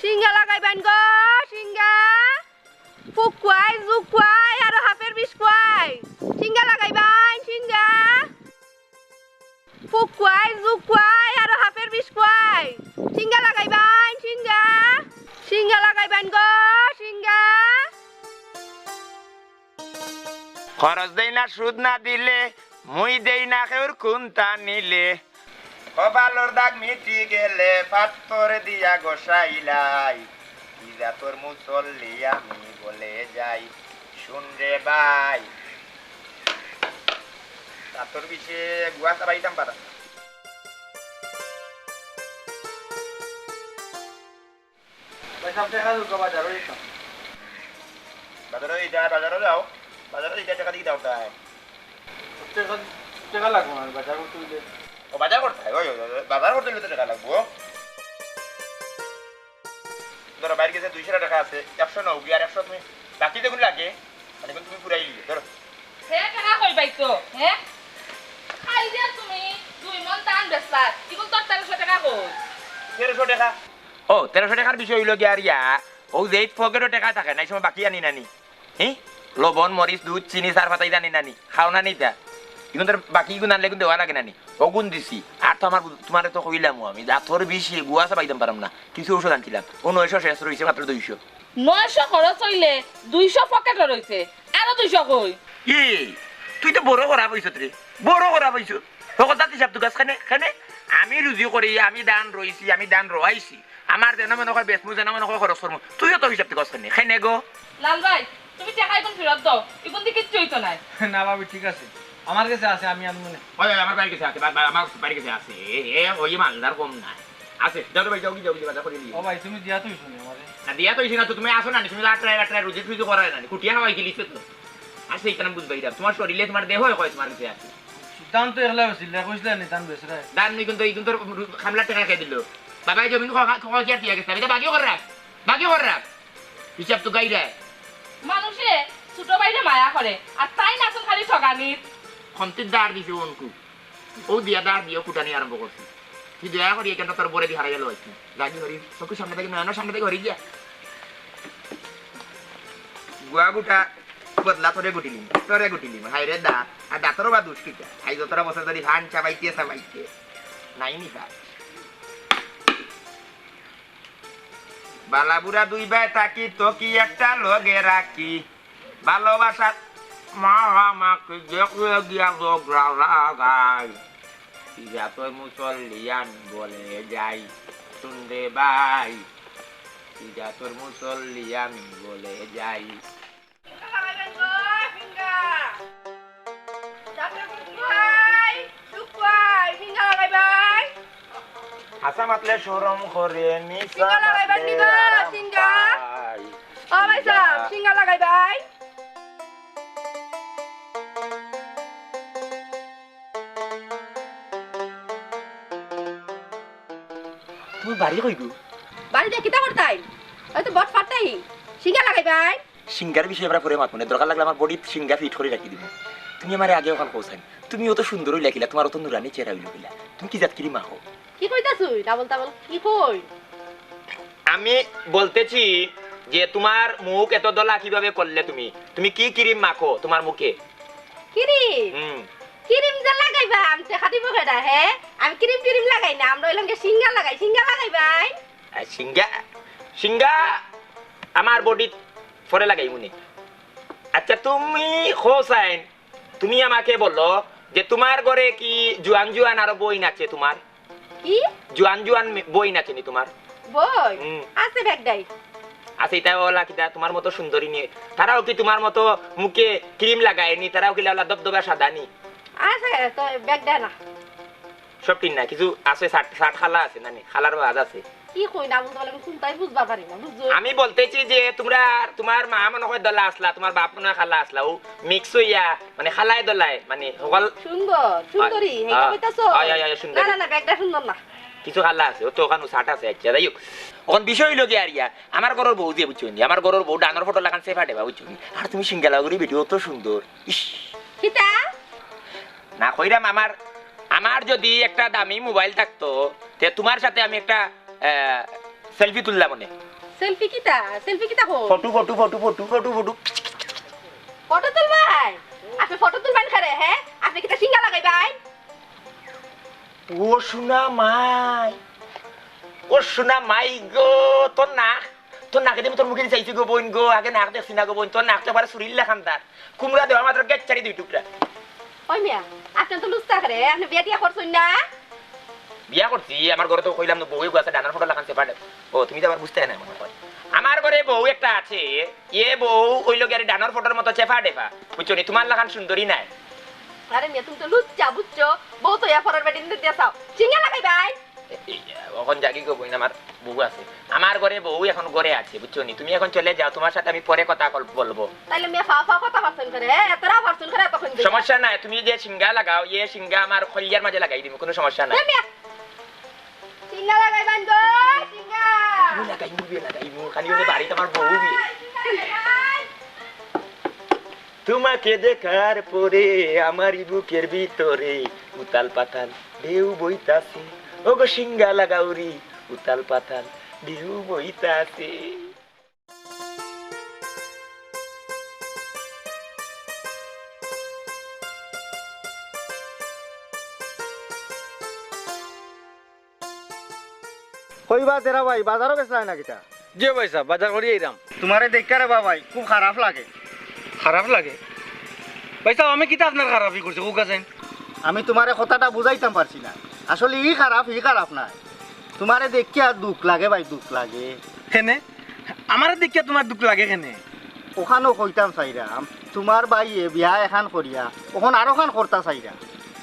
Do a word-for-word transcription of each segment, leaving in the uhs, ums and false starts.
শিঙ্গা লাগাইবাইন গো, শিঙ্গা। ফুকুয়াই, জুকুয়াই, আরো হাফের বিষ কুয়াই। শিঙ্গা লাগাইবাইন, শিঙ্গা। ফুকুয়াই, জুকুয়াই, আরো হাফের বিষ কুয়াই। শিঙ্গা লাগাইবাইন, শিঙ্গা। শিঙ্গা লাগাইবাইন গো, শিঙ্গা। খরচ দেই না সুদ না দিলে, মুই দেই না কেউর কুন্তা নিলে। কপালর দাগ মিটি গেলে, পাত্তর দিয়া ঘষাইলাই। কি জাতর মুসল্লি আমি বলে যাই, শুন রে ভাই। জাতর বিষে গুয়া চাবাইতাম পারাম না। ভাই সাহেব, টেকা দিউক্কা, বাজারো যাইতাম। বাজারো যাইতায়, বাজারো যাও। বাজারো যাইতায়, টেকা দি কিতা করতায়? টেকা, টেকা লাগবো না, বাজার করতে অইলে। ও, বাজার করতায়? ওই, ওই, ওই, বাজার করতে অইলে তো টেকা লাগবো। ধরো, ভাইর গেছে দুইশো টেকা আছে, একশো নেও গি, আর একশো তুমি বাকি যেগুন লাগে, মানে, এগুন তুমি পুরাই নিলে, ধরো। হে টেকা কই পাইছো, হে? খাই দিয়া তুমি দুই মন ধান বেচলা, ইগুন তোর তেরোশো টেকা কই? তেরোশো টেকা। ও, তেরোশো টেকার বিষয় অইলো গিয়া আর ইয়া, অউ যে পকেটো টেকা থাকে না, ই সময় বাকি আনি নানি। হি? লবণ, মরিচ, দুধ, চিনি, চার পাতা ইতা আনি নানি। খাও নানি ইতা। ইগুন তোর বাকি ইগুন আনলে ইগুন দেওয়া লাগে নানি। অগুন দিছি। আর তো আমার, তুমারে তো কইলামউ আমি, জাতর বিষে গুয়া চাবাইতাম পারাম না। কিছু ঔষধ আনছিলাম। অউ নয়শো শেষ রইছে, মাত্র দুইশো। নয়শো খরচ অইলে দুইশো পকেটো রইছে। আরো দুইশো কই? ই, তুই তো বড় খারাপ অইছত রে। বড় খারাপ অইছত। হকলতাত হিসাব তুকাস কেনে, কেনে? আমি রুজি করি, আমি ধান রইছি, আমি ধান রোয়াইছি। আমার যেন মনে কয় বেচমু, যেন মনে কয় খরচ করমু। তুইও তো হিসাব তুকাস কেনে, কেনে গো? লাল ভাই, তুমি টেকা ইগুন ফিরত দেও। ইগুন দি কিচ্ছু অইতো নায়। না ভাবি, ঠিক আছে। আমার গেছে আছে, আমি আনমুনে। ওই, ওই, আমার ভাইর গেছে আছে, বা-, বা-, আমার ভাইর গেছে আছে। এ, এ, ওই মালদার কম নায়। আছে, যাও রে ভাই, যাও গি, যাও গি, বাজার করি নিও। ও ভাই, তুমি দিয়া তো অইছো নি আমারে। না, দিয়া তো অইছি না তো, তুমি আছো না নি, তুমি আটরায়, আটরায় রুজি টুজি করায় না নি, কুটিয়া খাওয়াই গেলিছো তো। আর সেইখানে বুঝবায় ইটা, তুমার শরীরে তুমার দেহ হয় কয় তুমার গেছে আছে। ধান তো একলা বেচিলে, কইছিলা নি ধান বেচরায়। ধান নি কিন্তু, ইগুন তো খামলা টেকা খাই দিল। বাবায় জমিন খ-, খ-, খ-, কি আর দিয়া গেছে, আমি তো বাকি করে রাখ, বাকি করে রাখ। হিসাব তো গাইরা। মানুষে ছোট ভাইরে মায়া করে, আর তাইন আছইন খালি ঠগানিত। খন্তির দাঁড় দিছে অনকু। অউ দিয়া দাঁড় দিয়া কুটানি আরম্ভ করছি। তুই দয়া করি এখানটা তোর বরে দি হারাইয়া লইছি। যাগি হরি, চকুর সামনে থাকি, নয়নর সামনে থাকি হরি গিয়া। গুয়া গুটা বদলা তোরে গুটিলিম, তোরে গুটিলিম। হায় রে দাঁত, আর দাঁতরও বা দুষ কিতা? আইজ অতটা বছর ধরি ধান চাবাইতে চাবাইতে। নাই নি কাজ। বালা বুরা দুই ভাই থাকি, তো কি একটা লগে রাখি। ভালোবাসার মারামারি দেখলে গিয়া ঝগড়া লাগাই। কি জাতর মুসল্লি আমি বলে যাই, শুন রে ভাই। কি জাতর মুসল্লি আমি বলে যাই। ফিঙ্গা লাগাইবাইন গো, ফিঙ্গা। জাতর গুয়াই, শুকুয়াই, ফিঙ্গা লাগাইবাইন। হাছা মাতলে শরম করে, মিছা ফিঙ্গা লাগাইবাইন মাতলে নি গো, আরাম ফিঙ্গা। পাই। ও ভাই সাহেব, ফিঙ্গা লাগাইবাইন। তুমার বাড়ি কই গো? বাড়ি দিয়া কিতা করতাই? অউ তো বট ফাটাই। ফিঙ্গা লাগাইবাইন। ফিঙ্গার বিষয়ে আমরা পরে মাতমুনে, দরকার লাগলে আমার বডিত ফিঙ্গা ফিট করি রাখি দিমু। তুমি আমারে আগে অখান কও চাইন, তুমি অত সুন্দর অইলা কিলা, তুমার অত নুরানি চেহারা অইলো কিলা, তুমি কি জাত ক্রিম মাখো? কি কইতাছ তুই? ডাবল ডাবল কি কই? আমি বলতেছি যে তুমার মুখ এত দলা কিভাবে করলে তুমি? তুমি কি ক্রিম মাখো তুমার মুখে? ক্রিম? হুম। ক্রিম যে লাগাইবাম, টেকা দিবো কেডা, হে? আমি ক্রিম ট্রিম লাগাই না, আমরা অইলাম গি ফিঙ্গা লাগাই, ফিঙ্গা লাগাইবাইন। আর ফিঙ্গা, ফিঙ্গা আমার বডিত পরে লাগাইমুনে। আচ্ছা, তুমি কও চাইন, তুমি আমাকে বলো যে তুমার ঘরে কি জুয়ান জুয়ান আরো বইন আছে তুমার? কি? জোয়ান জোয়ান মে-, বইন আছে নি তুমার? বইন? হুম। আছে বেগডাই। আছে, ইতা অলা কিতা তুমার মতো সুন্দরী নি? তারাও কি তুমার মতো মুখে ক্রিম লাগায় নি? তারাও কি অলা দবদবা সাদা নি? আছে তো বেগডাই না। সব ঠিক না, কিছু আছে, শার্ট, শার্ট খালা আছে না নি? খালার বাদ আছে। কি কই না বলতে পারলে আমি কোনটাই বুঝবা পারি না, বুঝছো? আমি বলতেছি যে তুমরা, তুমার মা মনে হয় দলা আছলা, তুমার বাপ মনে হয় খালা আছলা, ও মিক্স অইয়া, মানে, খালায় দলায়, মানে, হকল সুন্দর, সুন্দরী, অয়, হেটা অয়, কইতাছো? অয়, অয়, অয়, সুন্দরী। না, না, না, বেগটা সুন্দর না। কিছু খালা আছে, ও তো অখানো শার্ট আছে, আচ্ছা, যাই হোক। অখন বিষয় অইলো গিয়া আর ইয়া, আমার ঘরর বউ যে, বুঝছো নি? আমার ঘরর বউ ডানোর ফটো লাখান চেফা ডেফা, বুঝছো নি? আর তুমি সিঙ্গালা করি বেটি, অত সুন্দর। ইস। কিতা? না কইরাম, আমার, আমার যদি একটা দামি মোবাইল থাকতো, তে তুমার সাথে আমি একটা, আহ, সেলফি তুললাম অনে। সেলফি কিতা? সেলফি কিতা কও? Photo, photo, photo, photo, photo, photo. Photo তুলবায়? আপনে ফটো তুলবায় কারে, হে? আপনে কিতা সিঙ্গা লাগাইবায়? ও সোনা মাই, ও সোনা মাই গো, তোর নাক, তোর নাকে দিয়া তোর মুখে চাইছি গো বইন গো, আগে নাক দেখছি না গো বইন, তোর নাক তো একবারে ছুরির লাখান তার। কুমড়া দেওয়া মাত্র গেট ছাড়ি দুই টুকরা। ওই মিয়া, আপনে তো লুচ্চা করে, আপনে বিয়া টিয়া করছইন না? বিয়া করছি, আমার ঘরো তো কইলাম না, বউ এগু আছে, ডানোর ফটো লাখান চেফা ডেফা। ও, তুমি তো আবার বুঝতায় না মনে হয়। আমার ঘরো বউ একটা আছে, এ বউ অইলো গিয়া ডানোর ফটোর মতো চেফা ডেফা, বুঝছো নি? তুমার লাখান সুন্দরী নায়। আরে মিয়া, তুমি তো লুচ্চা, বুঝছো? বউ তো ইয়া ফরার বেটিন দিয়া চাও। সিঙ্গা লাগাইবায়? এই, অখন যাগি গো বইন, আমার বউ আছে। আমার ঘরো বউ অখন ঘরো আছে, বুঝছো নি? তুমি অখন চলে যাও, তুমার সাথে আমি পরে কথা কল-, বলবো। তাইলে মিয়া ফাও ফাও কথা পারছইন করে, হে? এতরা পারছইন করে এতক্ষণ ধরে। সমস্যা নাই, তুমি যে সিঙ্গা লাগাও, এ সিঙ্গা আমার খলিয়ার মাঝে লাগাই দিমু, কুনু সমস্যা নাই। এ মিয়া, সিঙ্গা লাগাইবায় গো, সিঙ্গা। আমি লাগাইমু রে, লাগাইমু, খালি অনে বাড়িত আমার বউ বিয়া। সিঙ্গা লাগাইবায়। তোমাকে দেখার পরে আমার বুকের ভিতরে উতাল পাতাল ঢেউ বইতাছে। ওগো সিঙ্গা লাগাউরি, উতাল পাতাল ঢেউ বইতাছে। কইবা দেরা ভাই, বাজারো গেছলায় না কিতা? জি ভাই সাব, বাজার করি আইরাম। তুমারে দেখিয়া রে বা ভাই, খুব খারাপ লাগে। খারাপ লাগে? ভাই সাব, আমি কিতা আপনার খারাপি করছি, কউক্কা চাইন? আমি তুমারে কথাটা বুঝাইতাম পারছি না। আসলে ই খারাপ, ই খারাপ নায়। তুমারে দেখিয়া দুখ লাগে ভাই, দুখ লাগে। কেনে? আমারে দেখিয়া তুমার দুখ লাগে কেনে? অখানও কইতাম চাইরাম, তুমার ভাইয়ে বিয়া এখান করিয়া, অখন আরোখান করতা চাইরা।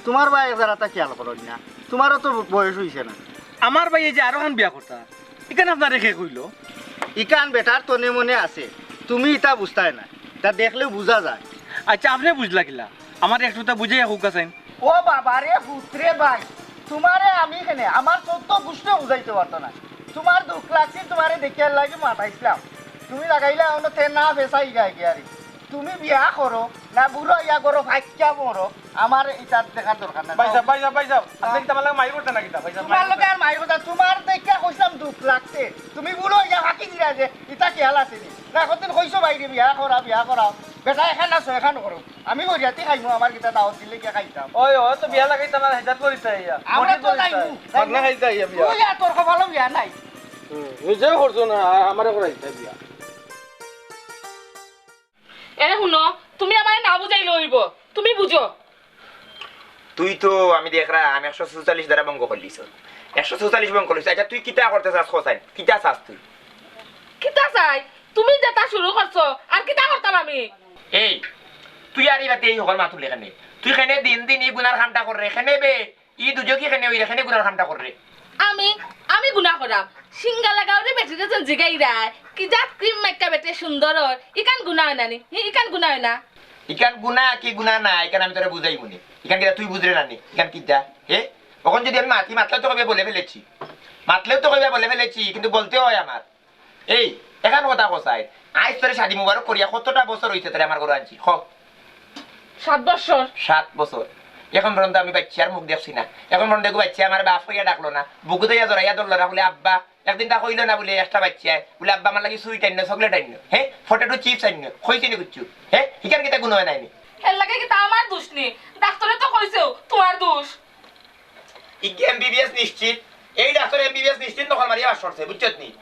তুমার ভাইয়ে যারাতা খিয়াল করইন না, তুমারও তো বয়স অইছে না। আমার ভাইয়ে যে আরোখান বিয়া করতা, ইখান আপনারে কে কইলো? ইখান বেটার তনে মনে আছে, তুমি ইতা বুঝতায় না, ইতা দেখলেউ বুঝা যায়। আচ্ছা, আপনে বুঝলা কিলা? আমারে একটুতা বুঝাইয়া কউক্কা চাইন। ও বাবা রে, পুত রে ভাই, তুমারে আমি কেনে, আমার চৌদ্দ গুষ্টিও বুঝাইতে পারতো না। তুমার দুখ লাগছিল, তুমারে দেখিয়ার লাগি মাতাইছলাম। তুমি লাগাইলা অনো তে না ফেসাই গায় গিয়ারি। তুমি বিয়া করো, না বুড়া অইয়া করো, ফাইক্কা মরো, আমার ইতা দেখার দরকার নাই। ভাই সাব, ভাই সাব, ভাই সাব, আপনে কিতা আমার লগে মাইর করতা না কিতা, ভাই সাব? তুমার লগে আর মাইর করতা, তুমার দেখিয়া কইছলাম দুখ লাগছে। তুমি বুড়া অইয়া ফাকি দিলা যে, ইতা খিয়াল আছে নি? না, কতদিন কইছো ভাইরে বিয়া করা, বিয়া করা। বেটা, এখান আছো, এখান করো। আমি বরিয়াতি খাইমু, আমার কিতা দাওয়াত দিলে গিয়া খাইতাম। ওই, ও তো বিয়া লাগাইতাম না, হেজাত করিতে আইয়া। আমরা তো খাইমু। ভাগনা খাইতে আইয়া বিয়া। তুই আর তোর কপালো বিয়া নাই। হুম, নিজেও করছো না, আ-, আমারে করাইতে বিয়া। এরে হুনো, তুমি আমারে না বুঝাইলে অইবো, তুমি বুঝো। তুই তো, আমি দেখরাম, একশো চৌচল্লিশ ধারা ভঙ্গ করলিছস। একশো চৌচল্লিশ ভঙ্গ করলিছস। আচ্ছা, তুই কিতা করতে চাস, ক চাইন? কিতা চাস তুই? কিতা চাই? তুমি যেতা শুরু করছো, আর কিতা করতাম আমি? এই, তুই আর ই বাতে ই হকল মাত তুললে কেনে? তুই কেনে দিন দিন ই গুনার কামটা কররে, কেনে বে? ই দুজখি কেনে অইরে, কেনে গুনার কামটা কররে? আমি, আমি গুনা করাম? সিঙ্গা লাগাউরি বেটিরে যেন জিগাইরায়, কি জাত ক্রিম মাইক্কা বেটি সুন্দর অর, ইখান গুনা অয় না নি? হি, ইখান গুনা অয় না? ইখান গুনা কি গুনা না, ইখান আমি তোরে বুঝাইমু নে। ইখান কিতা তুই বুঝরে না নি? ইখান কিতা? হে? অখন যদি আমি মাতি, মাতলেও তো কইবে বলে ফেলেছি। মাতলেও তো কইবে বলে ফেলেছি, কিন্তু বলতে অয় আমার। এই, এখান কথা কছাই, আইজ তোরে শাদি মুবারক করিয়া কতটা বছর অইছে তোরে আমার ঘরো আনছি, ক? সাত বছর। সাত বছর। এখন পর্যন্ত আমি বাইচ্চার মুখ দেখছি না। এখন পর্যন্ত এগু বাইচ্চায় আমারে বাপ কইয়া ডাকলো না, বুকু ধরিয়া জড়াইয়া ধরলো না, বুলে, "আব্বা।" একদিন তা কইলো না বুলে একটা বাইচ্চায়, বুলে, "আব্বা, আমার লাগি সুইট আইনো, চকলেট আইনো, হে, পটেটো চিপস আইনো।" কইছে নি কিচ্ছু? হে, ইখান কিতা গুনা অয় না নি? এর লাগি কিতা আমার দুষ নি? ডাক্তরে তো কইছেউ, তুমার দুষ। ইগে এমবিবিএস নিশ্চিত, এই ডাক্তর এমবিবিএস নিশ্চিত নকল মারিয়া পাস করছে, বুঝছত নি?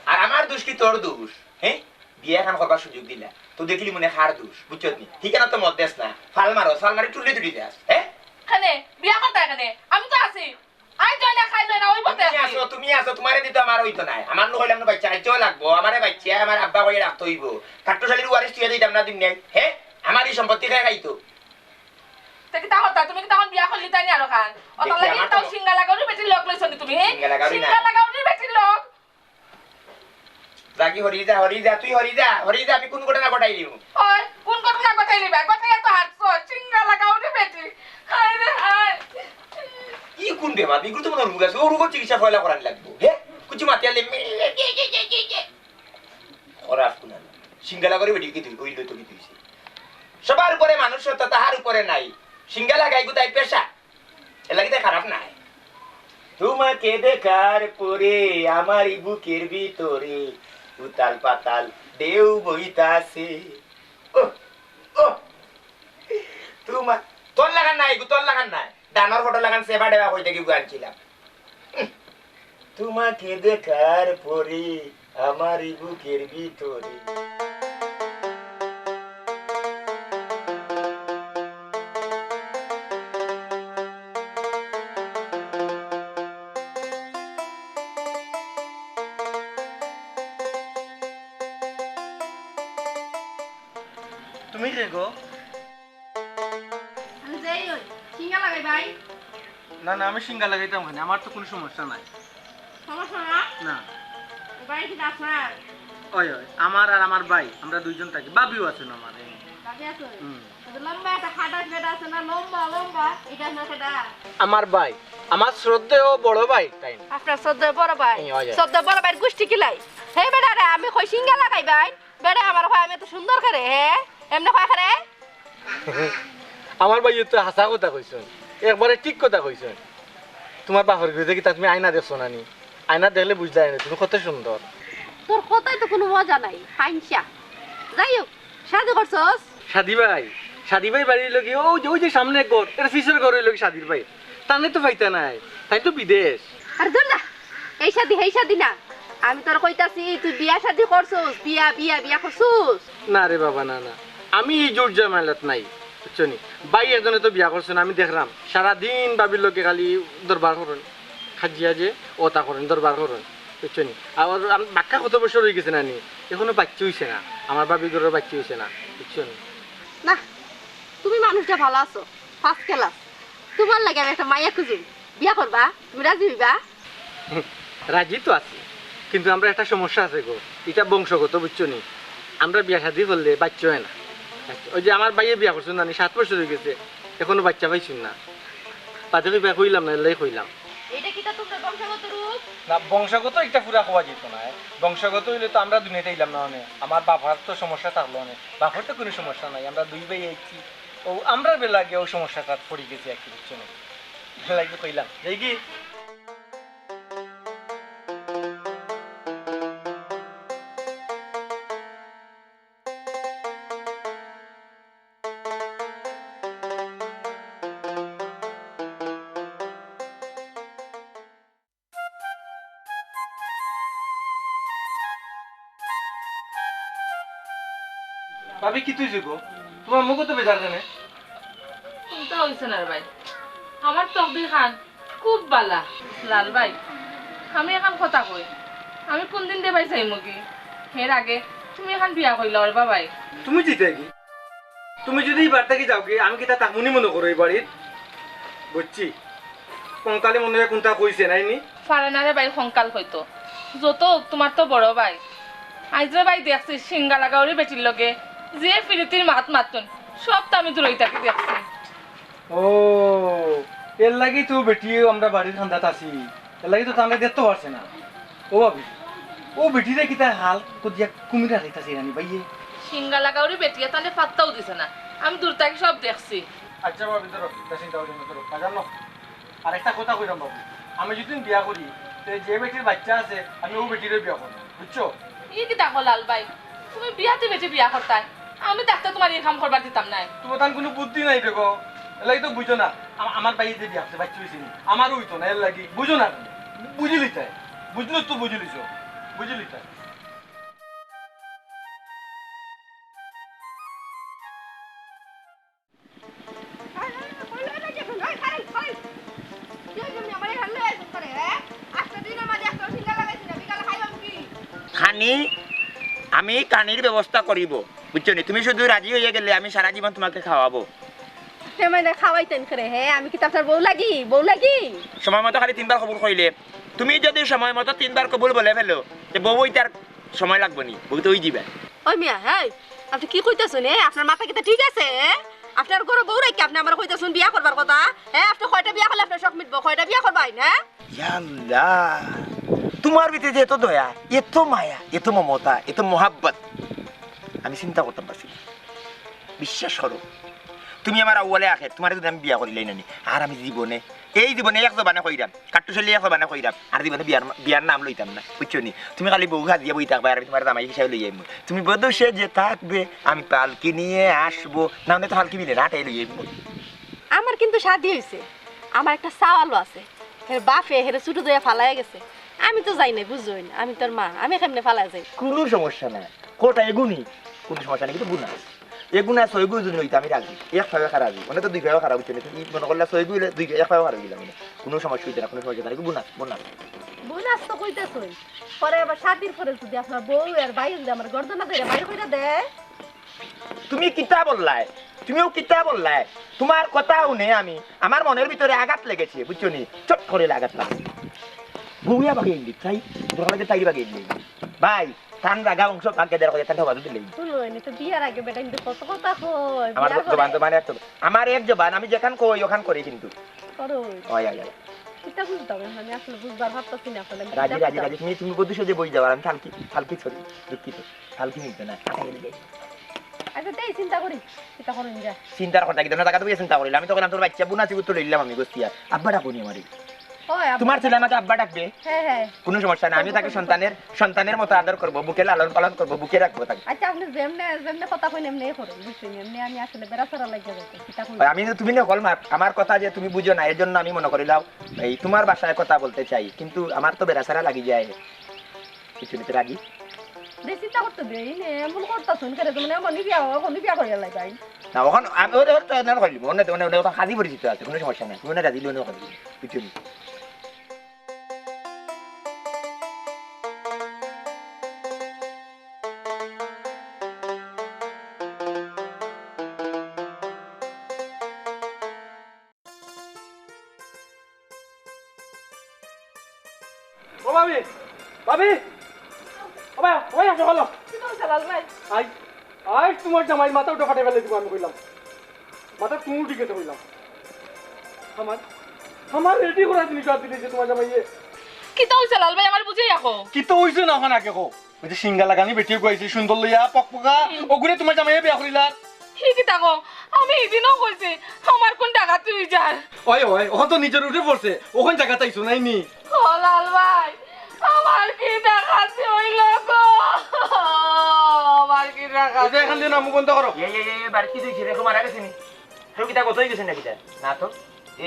আর আমার দুষ কি তোর দুষ? হে? বিয়া এখান করবার সুযোগ দিলা, তো দেখলি মনে কার দুষ, বুঝছত নি? হিখানো তো মত দেস না, ফাল মারো, ফাল মারি টুলি টুলি যাস, হে? কেনে? বিয়া করতা কেনে? আমি তো আছি। আই জয় না খাইলো তুমি আছো, তুমারে দিতো আমার অইতো নায়। আমার নু কইলাম না, বাইচ্চা কাইচ্চাও লাগবো, আমারে বাইচ্চা, আমার আব্বা কইয়া রাখতে অইবো। কাট্টুশালীর ওয়ারিশ তুই দিতাম না দিন নাই, হে? আমার ই সম্পত্তি খাই খাইতো। তে কিতা করতা? তুমি কিতা অখন বিয়া করলি তাই নি আরো খান? ও দেখি, তার লাগি আমার তাও তো সিঙ্গা লাগাউরি বেটির লগ লইছো নি তুমি, হে? সিঙ্গা লাগাউরি না। সিঙ্গা লাগাউরি বেটির লগ। যাগি হরি যা, হরি যা, তুই হরি যা, হরি যা, আমি কুন ঘটনা ঘটাই দিমু। ওই, কুন ঘটনা ঘটাই দিবা? ঘটাইয়া তো হারছো, সিঙ্গা লাগাউরি বেটি। হায় রে হায়। ই কুন বেমার? ইগুলো তো মনে হয় রোগ আছে, ও রোগর চিকিৎসা পয়লা করানি লাগবো, হে? কুচি মাতি আলে মে-, খরাপ কুনানো। সিঙ্গা লাগাউরি বেটি কি তুই, অইল তো কি তুই? সবার উপরে মানুষ সত্য, তাহার উপরে নাই। সিঙ্গা লাগাই গুতাই পেশা। এর লাগি তাই খারাপ নাই। তোমাকে দেখার পরে আমার এই বুকের ভিতরে উতাল পাতাল ঢেউ বইতাছে। ও, ও, তোমার, তোর লাগান নাই, এগু তোর লাগান নাই। ডানোর ফটো লাগান সেবা ডেবা কই থাকি আনছিলাম। তোমাকে দেখার পরে আমার এই বুকের ভিতরে। তুমি কে গো? আমি যাই ওই, সিঙ্গা লাগাই ভাই। না, না, আমি সিঙ্গা লাগাইতাম কেনে, আমার তো কুনু সমস্যা নাই। সমস্যা না? না। এই বাড়ি কি আপনার? ওই, ওই, আমার আর আমার ভাই, আমরা দুইজন থাকি। ভাবিও আছে না আমার, এই। ভাবি আছে? হুম। তো লম্বা একটা খাটা বেটা আছে না, লম্বা, লম্বা, এটা আপনার খাটা? আমার ভাই, আমার শ্রদ্ধেয় বড় ভাই, তাই না? আপনার শ্রদ্ধেয় বড় ভাই? এই, ওই, ওই। শ্রদ্ধেয় বড় ভাইর গুষ্টি কিলাই? হে বেটা রে, আমি কই সিঙ্গা লাগাই ভাই? বেটা আমার কয় আমি এত সুন্দর করে, হে? এমনে কয় করে? আমার ভাইয়ে তো হাছা কথা কইছইন, একবারে ঠিক কথা কইছইন। তুমার বাপর ঘরে দেখি তা তুমি আয়না দেখছো না নি? আয়না দেখলে বুঝলায় না তুমি কত সুন্দর। তোর কথায় তো কুনু মজা নাই, হাইনসা। যাই হোক, শাদি করছস? শাদি ভাই, শাদি ভাই বাড়ির লগে ওই যে, ওই যে সামনে এক ঘর, এর পিছর ঘর অইলো গি শাদির ভাই। তানে তো পাইতা নায়, তাই তো বিদেশ। আরে ধুর না, এই শাদি, হেই শাদি না। আমি তোরে কইতাছি, তুই বিয়া শাদি করছস, বিয়া, বিয়া, বিয়া করছস? না রে বাবা, না, না, আমি ই জুট ঝামেলাত নাই, বুঝছো নি? ভাই একজনে তো বিয়া করছইন, আমি দেখরাম, সারাদিন ভাবির লগে খালি দরবার করইন, খাজিয়া যে অতা করইন, দরবার করইন, বুঝছো নি? আর বাক্কা কত বছর অইগেছে না নি, এখনো বাইচ্চা অইছে না, আমার ভাবির ঘরর বাইচ্চা অইছে না, বুঝছো নি? না, তুমি মানুষটা ভালা আছো, first class। তুমার লাগি আমি একটা মাইয়া খুজুম, বিয়া করবা? তুমি রাজি অইবা? রাজি তো আছি, কিন্তু আমরার একটা সমস্যা আছে গো, ইটা বংশগত, বুঝছো নি? আমরা বিয়া শাদি করলে বাইচ্চা অয় না। ওই যে আমার ভাইয়ে বিয়া করছইন না নি, সাত বছর অইগেছে, এখনো বাইচ্চা পাইছইন না। বাদে কইবা কইলাম না, এল্লাই কইলাম। ইটা কিতা তুমরার বংশগত রোগ? না, বংশগত ইটা পুরা কওয়া যাইতো না। বংশগত অইলে তো আমরা দুনিয়াত আইলাম না অনে। আমার বাবার তো সমস্যা থাকলো অনে। বাবার তো কুনু সমস্যা নাই, আমরা দুই ভাই আইছি। ও, আমরার বেলা গিয়া অউ সমস্যাটাত পড়ি গেছি আর কি, বুঝছো নি? এর লাগি কইলাম। যাই কি? ভাবি, কিতা অইছে গো? তুমার মুখ অতো বেজার কেনে? কুন্তা অইছে না রে ভাই, আমার তকদির খান খুব বালা। লাল ভাই, আমি একখান কথা কই, আমি কুনদিন দেবাই যাইমুগি? এর আগে তুমি একখান বিয়া করিলাও রে বাবাই। তুমি জিতে কি? তুমি যুদি ই বাড়ি থাকি যাওগি, আমি কিতা থাকমুনি মনো করো ই বাড়িত? বুঝছি, কঙ্কালে মনো অয় কুন্তা কইছে, নায় নি? পারে না রে ভাই, কঙ্কাল কইতো। যত অউক, তুমার তো বড় ভাই। আইজ রে ভাই দেখছি, সিঙ্গা লাগাউরি বেটির লগে যে ফিরিতির মাত মাতইন, সব তো আমি দূরই থাকি দেখছি। ও, এর লাগি তো বেটিও আমরার বাড়ির কান্দাত আছি, এর লাগি তো তানরে দেখতো পারছে না। ও ভাবি, অউ বেটিরে কিতা হাল করিয়া কুমির রাখাইতাছে জানি ভাইয়ে। সিঙ্গা লাগাউরি বেটিয়ে তানরে পাত্তাও দিছে না, আমি দূর থাকি সব দেখছি। আচ্ছা ভাবি, ধরো, তা চিন্তা করিও না, ধরো, বাজার নাও। আর একটা কথা কইরাম বাবু, আমি যুদি বিয়া করি, তে যে বেটির বাইচ্চা আছে, আমি অউ বেটিরে বিয়া করমু, বুঝছো? ই কিতা কও লাল ভাই, তুমি বিয়াতি বেটি বিয়া করতায়, আমি থাকতে তুমারে ই কাম করবার দিতাম নায়। তুমার তান কুনু বুদ্ধি নাই দেখো, এর লাগি তো বুঝো না। আম-, আমার ভাইয়ে যে বিয়া করছে, বাইচ্চা অইছে নি, আমারও অইতো না, এর লাগি বুঝো না। বুঝিলিতায়, বুঝলে তো বুঝিলিছো, বুঝিলিতায়। নি, আমি কানির ব্যবস্থা করিব, বুঝছো নি? তুমি শুধু রাজি হইয়া গেলে আমি সারা জীবন তোমাকে খাওয়াবো। হে মানে খাওয়াইতেন করে, হে? আমি কিতা আপনার বউ লাগি? বউ লাগি? সময় মতো খালি তিনবার কবুল কইলে। তুমি যদি সময় মতো তিনবার কবুল বলে ফেলো, তে বউ অইতে আর সময় লাগবো নি, বউ তো অই দিবা। ওই মিয়া, হে, আপনি কি কইতাছেন? এ, আপনার মাথা কিতা ঠিক আছে? এ? আপনার ঘরে বউ রাখি আপনি আমার কইতাছেন বিয়া করবার কথা? হ্যাঁ, আপনি কয়টা বিয়া করলে আপনার শখ মিটবো? কয়টা বিয়া করবেন, হ্যাঁ? ইয়া আল্লাহ, তোমার ভিতরে যে এত দয়া, এত মায়া, এত মমতা, এত মোহাব্বত, আমি চিন্তা করতাম পারছি না। বিশ্বাস করো, তুমি আমার আউয়ালে আখের, তোমার যদি আমি বিয়া করিলাই না নি, আর আমি জীবনে, এই জীবনে এক জবানে কইরাম, কাট্টুশালি এক জবানে কইরাম, আর জীবনে বিয়ার, বিয়ার নাম লইতাম না, বুঝছো নি? তুমি খালি বউ সাজিয়া বই থাকবা, আর আমি তোমার জামাই হিসাবে লই আইমু। তুমি বধূ সেজে থাকবে, আমি পালকি নিয়ে আসবো, না হলে তো পালকি মিলে না, আটাই লই আইমু। আমার কিন্তু শাদি হইছে, আমার একটা সাওয়ালও আছে। হের বাপে হেরে ছুটো দিয়া ফালাইয়া গেছে। আমি তো যাই নাই, বুঝছইন, আমি তোর মা, আমি কেমনে ফালাইয়া যাই? কোনো সমস্যা নাই, কটা এগুনি, কোনো সমস্যা নাই, কিন্তু গুণা আছে। এগুনা ছয়গু যদি লইতে আমি রাজি, এক পাও খারাপ হইব, মানে তো দুই পাও খারাপ হইছে না, তুমি মনে করলা ছয়গু হইলে দুই, এক পাও খারাপ হইলাম না, কোনো সমস্যা হইতে না, কোনো সমস্যা নাই, গুণা আছে, গুণা আছে। গুণা আছে তো কইতেছই, পরে আবার শাদির পরে যদি আপনার বউ আর ভাই যদি আমার গর্দনা ধরে বাইর করে দেয়, তুমি কিতা বললায়? তুমিও কিতা বললায়? তোমার কথা শুনে আমি, আমার মনের ভিতরে আঘাত লেগেছে, বুঝছো নি? চট করে আঘাত লাগে। বউয়া বাগে ইঙ্গিত, তাই? তোর লাগে তাই বাগে ইঙ্গিত। ভাই, তান রাগা অংশ ভাগ্যে দেড় করে, তান হবা দিলে। শুনো, এনে তো বিয়ার আগে বেটা কিন্তু কত কথা কয়, আমার বিয়ার জবান, পরে। জবান একটু, আমার এক জবান, আমি যেখান কই, ওখান করি কিন্তু। করো। ওই, ওই, ওই। কিতা বুঝতাম এখন? আমি আসলে বুঝবার ভাবতাছি না আসলে। আমি রাজি, কিতা রাজি, বুঝতাম? রাজি। তুমি, তুমি বধূ সেজে বই যাও, আর আমি ফালকি, ফালকি, sorry, দুঃখিত। ফালকি নিতে না, আটা গেলে যাই। আচ্ছা, তাই চিন্তা করি, চিন্তা করুন যা। চিন্তার কথা কি? তোমরা টাকা তো চিন্তা করিলে, আমি তো কইলাম তোর বাচ্চা বোন আছে, তো লইলাম আমি গোস্তিয়া। আব্বা ডাকুনি আমারে। ওই আব্বা। তোমার ছেলে আমাকে আব্বা ডাকবে? হ্যাঁ, হ্যাঁ। কোনো সমস্যা না, আমি তাকে সন্তানের, সন্তানের মতো আদর করব, বুকে লালন পালন করব, বুকে রাখবো তাকে। আচ্ছা, আপনি যেমনে, যেমনে কথা কইন, এমনে করুন, বুঝছেন? এমনে আমি আসলে বেড়াছাড়া লাগিয়া যাইতে, কিতা কইন? ওই আমি তো, তুমি না হল মাত, আমার কথা যে তুমি বুঝো না, এর জন্য আমি মনে করিলাম, এই তোমার ভাষায় কথা বলতে চাই, কিন্তু আমার তো বেড়াছাড়া লাগি যায়। কিছু নিতে রাজি? রে, চিন্তা করতে দে, এই নে, এমন করতাছুন, কেরে তো মানে এমনই বিয়া, এখনই বিয়া করিয়া লাই ভাই। না, ওখান, আমি ওরে, ওরে তো এমন করিলি, অন্য, অন্য, অন্য ওখান হাজি পরিচিত আছে, কোনো সমস্যা নাই, তুমি ওনে রাজি, অন্য করিলি, বুঝছো নি? ও ভাবি, ভাবি, ও ভাই, ও ভাই, আসো, বলো। কি করছো লাল ভাই? আই, আই, তোমার জামাই মাথা উঠে ফাটে ফেলে দিব, আমি কইলাম। মাথা তুমি উঠে গেছে কইলাম। আমার, আমার রেডি করা জিনিস আর দিলে যে তোমার জামাইয়ে। কিতা হইছে লাল ভাই, আমার বুঝে রাখো। কিতা হইছে না ওখানে আগে কো? ওই যে সিঙ্গা লাগানি বেটি গুয়াইছে সুন্দর লইয়া পকপকা, হুম। ওগুরে তোমার জামাইয়ে বিয়া করিলা। হি কিতা কো? আমি এদিনও কইছি, আমার কোন ডাকাতি হই যার। ওই, ওই, ও তো নিজের উঠে পড়ছে, ওখান জায়গা চাইছো নাই নি? ও লাল ভাই, আমার কি ডাকাতি হইল গো? আমার কি ডাকাতি? ওই যে এখান দিয়ে না, মুখ বন্ধ করো। এই, এই, এই, এই, বাড়ি কি তুই ছেলে মারা গেছে নি? কেউ কিতা কত হয়ে গেছে না কিতা? না তো।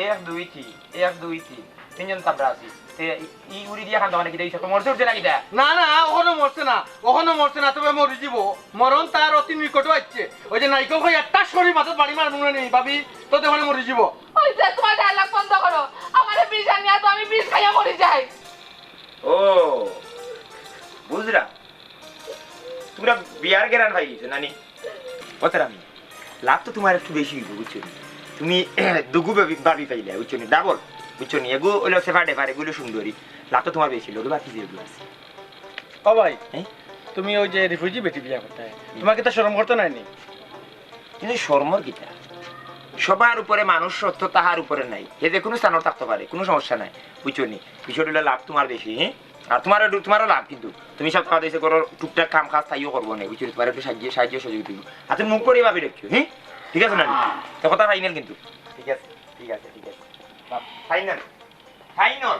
এক, দুই, তিন, এক, দুই, তিন। তিনজন তো আমরা আছি। তে ই, ই উড়ি দিয়া খান দোকানে কিতা, ই সব মরছে উঠছে না কিতা? না, না, ওখানে মরছে না, ওখানে মরছে না, তবে মরি যাব। মরণ তার অতি নিকটও আসছে। ওই যে নাইকল কই একটা শরীর মাথাত বাড়ি মারবো না নি, ভাবি, তো ওখানে মরি যাব। ওই যে তোমার ডায়লগ বন্ধ করো, আমারে বিষ আনিয়া তো আমি বিষ খাইয়া মরি যাই। ও, বুঝরা, তোমরা বিয়ার গেরান পাই গেছো নানি? ও তারা আমি, লাভ তো তোমার একটু বেশি হইব, বুঝছো নি? তুমি দুগু ভাবি, ভাবি পাইলে, বুঝছো নি? ডাবল, বুঝছো নি? এগু হইলো সেফা ডেফার, এগু হইলো সুন্দরী, লাভ তো তোমার বেশি, লোকে বাকি যে এগু আছে। ও ভাই, হ্যাঁ? তুমি ওই যে রিফিউজি বেটি বিয়া করতে হয়, তোমাকে তো শরম করতে নাই নি? কিন্তু শরমর কিতা? সবার উপরে মানুষ সত্য, তাহার উপরে নাই। হে যে কোনো স্থানও থাকতে পারে, কোনো সমস্যা নাই, বুঝছো নি? বিষয়টা হইলো লাভ তোমার বেশি, হ্যাঁ? আর তোমার একটু, তোমারও লাভ কিন্তু। তুমি সব খাওয়া দাওয়া করো, টুকটাক কাম কাজ তাইও করবো না, বুঝছো নি? তোমার একটু সাহায্য, সাহায্য সহযোগিতা দিব। আর তুমি মুখ করিয়া ভাবি রাখছো, হ্যাঁ? ঠিক আছে না? তো কথা ফাইনাল কিন্তু। ঠিক আছে, ঠিক আছে, ঠিক আছে। Final, final.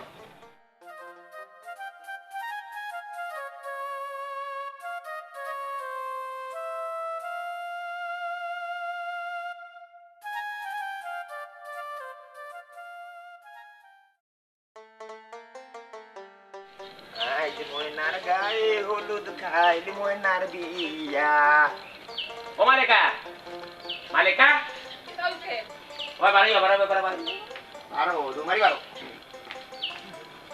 আইজ ময়নার গায়ে হলুদ, খাইল ময়নার বিয়া। ও মালেকা, মালেকা। কি চলছে? ও বাড়ি, বাড়ি, বাড়ি, বাড়ি। বারো, তোমারই বারো।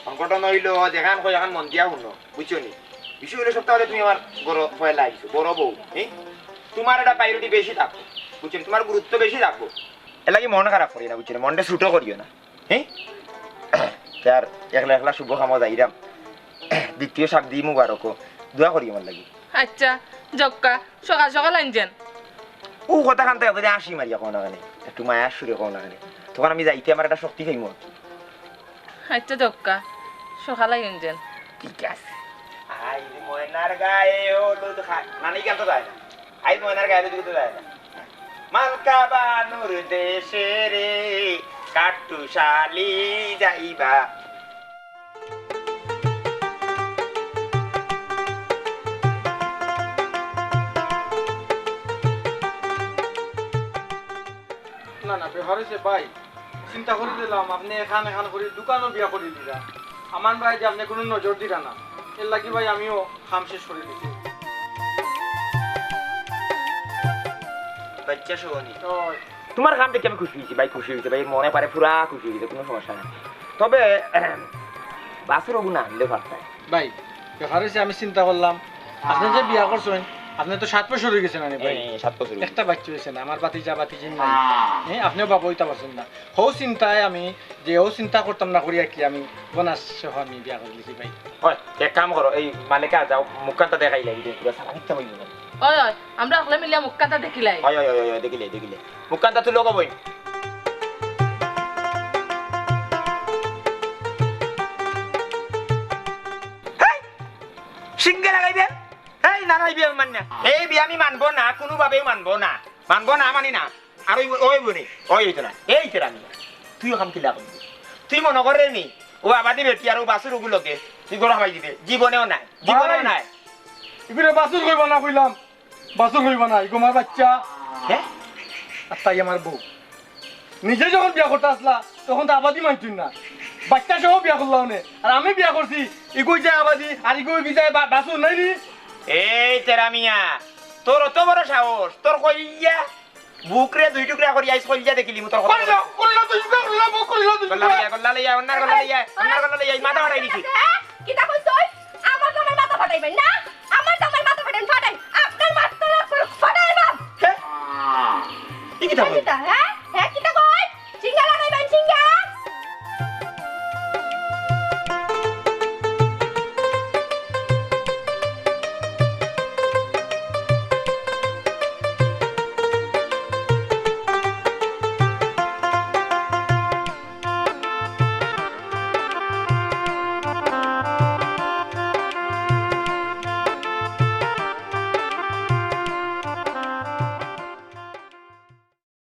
সংগঠন হইল, যেখান কই, এখন মন দিয়া শুনো, বুঝছো নি? বিষয় অইলো সপ্তাহ বাদে তুমি আমার ঘরো পয়লা আইছো, বড় বউ, হ্যাঁ? তুমার এটা প্রায়োরিটি বেশি থাকবো, বুঝছো নি? তুমার গুরুত্ব বেশি থাকবো। এর লাগি মন খারাপ করিও না, বুঝছো নি? মনটা ছোট করিও না, হ্যাঁ? তে আর একলা একলা শুভ কামো যাইরাম। দ্বিতীয় শাব্দি মুবারক, দোয়া করিও আমার লাগি। আচ্ছা, যউক্কা, সকাল সকাল আইন যেন। ও কথা কান্তা করে আসি মারিয়া কও না কেনে, একটু মায়ার সুরে কও না কেনে, তখন আমি যাইতে আমার একটা শক্তি পাইমু আর কি। আচ্ছা যউক্কা, সকাল আইন যেন। ঠিক আছে। আইজ ময়নার গায়ে হলুদ খা-, না, এই গান তো যায় না। আইজ ময়নার গায়ে হলুদ তো যায় না। মালকা বানুর দেশে রে, কাট্টুশালি যাইবা। না, না, ব্যাপার অইছে ভাই, চিন্তা করি দিলাম, আপনে এখান এখান করি দোকানও বিয়া করি দিলা। আমার ভাই যে আপনে কুনু নজর দিলা না, এর লাগি ভাই আমিও কাম শেষ করি দিছি। বাচ্চা সহনি। ওই। তুমার কাম দেখি আমি খুশি অইছি ভাই, খুশি অইছি ভাই, মনে পারে পুরা খুশি অইছি, কুনু সমস্যা নাই। তবে, বাছুর ওগু না আনলে পারতায়। ভাই, ব্যাপার অইছে আমি চিন্তা করলাম, আপনে যে বিয়া করছইন, আপনে তো সাত বছর অই গেছে না নি ভাই? হ্যাঁ, সাত বছর অই গেছে। একটা বাচ্চা অইছে না, আমার ভাতিজা ভাতিজি নাই। হ্যাঁ, আপনেও বাবা অইতা পারছইন না। হউ চিন্তায় আমি, যে হউ চিন্তা করতাম না করিয়া কি আমি বনাস সহ আমি বিয়া করি লিছি ভাই। হয়, এক কাম করো, এই মালিকা যাও, মুখখানটা দেখাইলাই, এই যে পুরা সারা মিথ্যা বইল না। ওই, ওই, আমরা হকলে মিলিয়া মুখখানটা দেখিলাই। হয়, হয়, হয়, হয়, দেখিলাই, দেখিলাই। মুখখানটা তুলো গো বইন। হেই! সিঙ্গে লাগাইবে? এই, না, না, এই বিয়া আমি মানি না। এই বিয়া আমি মানবো না, কোনোভাবেই মানবো না। মানবো না, মানি না। আর ওই, ওই বনি, ওই হইতো না। এই তেরা মিয়া, তুই ওখান কিলা করবি? তুই মনে করে নি, ও আবাদি বেটি আর ও বাছুর ওগুলোকে তুই গরম হামাই দিবে? জীবনেও নাই, জীবনেও ভাই, নাই। এগুলো বাছুর কইবা না কইলাম, বাছুর কইবা না, এগো আমার বাচ্চা। হ্যাঁ? আর তাই আমার বউ। নিজে যখন বিয়া করতে আসলা, তখন তো আবাদি মানতুন না। বাচ্চা সহ বিয়া করলা অনে। আর আমি বিয়া করছি, ইগু যায় আবাদি, আর ইগু ইগু যায় বা-, বাছুর নাই নি? এই তেরা মিয়া, তোর অত বড় সাহস, তোর কইয়া বুকরে দুই টুকরা করি আইস কইয়া দেখিলি মু তোর কথা। কইলো, কইলো দুই টুকরা, কইলো, কইলো দুই টুকরা। গল্লা লইয়া, গল্লা লইয়া, অন্যার গল্লা লইয়া, অন্যার গল্লা লইয়া, এই মাথা ফাটাই দিছি। কিতা কইছস? আমার জামাইর মাথা ফাটাইবেন না? আমার জামাইর মাথা ফাটাইন, ফাটাইন। আপনার মাথা ফাটাইন, বাপ। হে? ই কিতা কইলো? কিতা, হ্যাঁ?